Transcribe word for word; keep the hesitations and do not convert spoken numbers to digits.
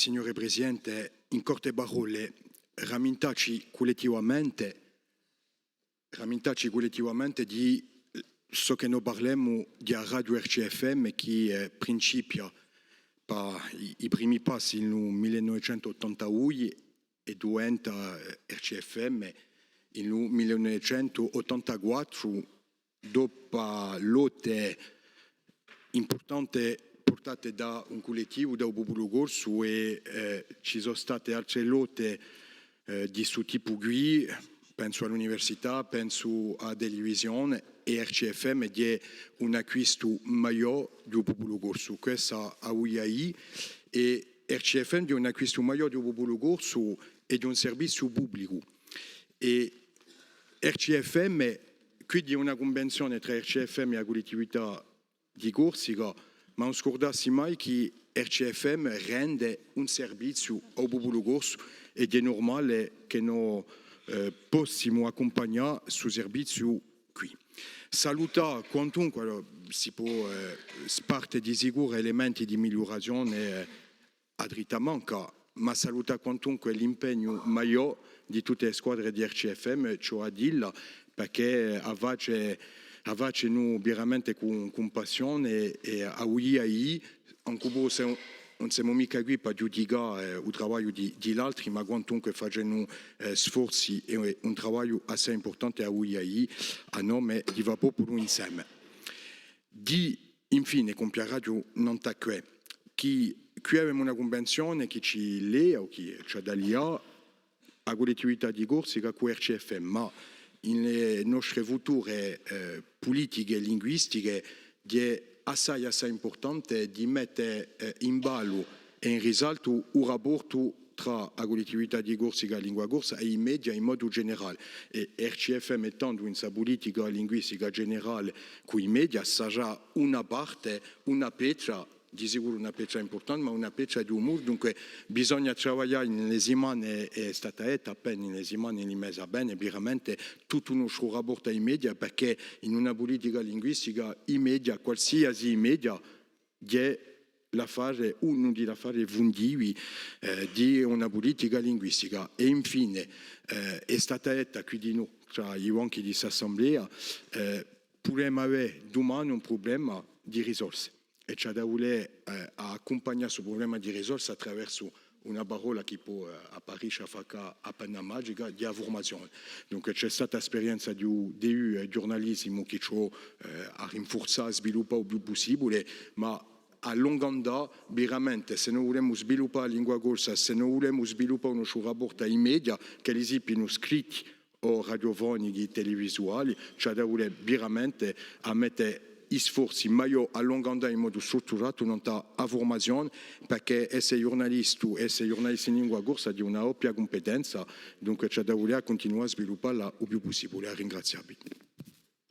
Signore Presidente, in corte parolle, ramintacci cullettivamente, ramintacci cullettivamente di ciò chì no parlemu di a radio R C F M chì, eh, principia pà i, i primi passi in u mille novecentu ottantadui è diventa, eh, R C F M in u mille novecentu ottantaquattru, dopu à lotte impurtante purtate da un cullettivu, da u populu corsu, è, eh, ci sò state altre lotte, eh, di stu tipu quì, pensu à l'università, pensu à a televisione, è R C F M hè un acquistu maiò di u populu corsu. Quessa a vulia dì, è R C F M hè un acquistu maiò di u populu corsu è d'un serviziu publicu. È R C F M, quì hè una cunvenzione trà R C F M è a Cullettività di Corsica, ma ùn scurdassi mai chì R C F M rende un serviziu à u populu corsu è hè nurmale chì no, eh, possimu accumpagnà stu serviziu quì. Salutà quantunque, allora, si pò, eh, sparte di sicuru elementi di migliurazione, eh, à dritta manca, ma salutà quantunque l'impegnu maiò di tutte e squadre di R C F M, ci hè à dilla, perchè a face, a facenu veramente cù, cù passione è a vulia dì, ancu pò s'è ùn, ùn semu micca quì pà ghjudicà, eh, u travagliu di, di l'altri, ma quantunque facenu, eh, sforzi è, eh, un travagliu assai impurtante, a vulia dì, à nome di Fà Populu Inseme. Dì infine, cumpiaraghju nant'à què, chì quì avemu una cunvenzione chì ci lia o chì ci hà da lià a Cullettività di Corsica cù R C F M, ma in e nostre future, eh, pulitiche linguistiche hè assai, assai impurtante di mette, eh, in ballu è in risaltu u raportu trà a Cullettività di Corsica è a lingua corsa è i media in modu generale. È R C F M, estandu in sa pulitica linguistica generale cù i media, sarà una parte, una petra, di sicuru una petra impurtante, ma una petra di u muru. Dunque, bisogna travaglià in e simane, hè stata detta appena, in e simane è in i mesi à vene, veramente tuttu u nostru raportu à i media, perchè in una pulitica linguistica i media, qualsiasi media, hè l'affare, unu di l'affari fundivi, eh, di una pulitica linguistica. È infine, eh, hè stata detta quì dinò trà i banchi di st'Assemblea, eh, pudemu avè dumane un prublema di risorse. È ci hà da vulè, eh, à accumpagnà stu prublema di risorse attraversu una parolla chì pò, eh, apparisce à fà appena magica, di a furmazione. Dunque, ci hè stata a sperienza di u D U, eh, ghjurnalisimu chì ci hè, eh, à rinfurzà, à sviluppà u più pussibule, ma à longu andà, veramente, s'è no vulemu sviluppà a lingua corsa, s'è no vulemu sviluppà u nostru raportu à i media, ch'elli sippinu scritti o radiofonichi, televisuali, ci hà da vulè veramente à mette i sforzi maiò à longu andà in modu strutturatu nant'à a furmazione, perchè esse ghjurnalistu, esse ghjurnalistu in lingua corsa hè una doppia cumpetenza, dunque ci hà da vulè à cuntinuà à sviluppalla u più pussibule. À ringrazià vi.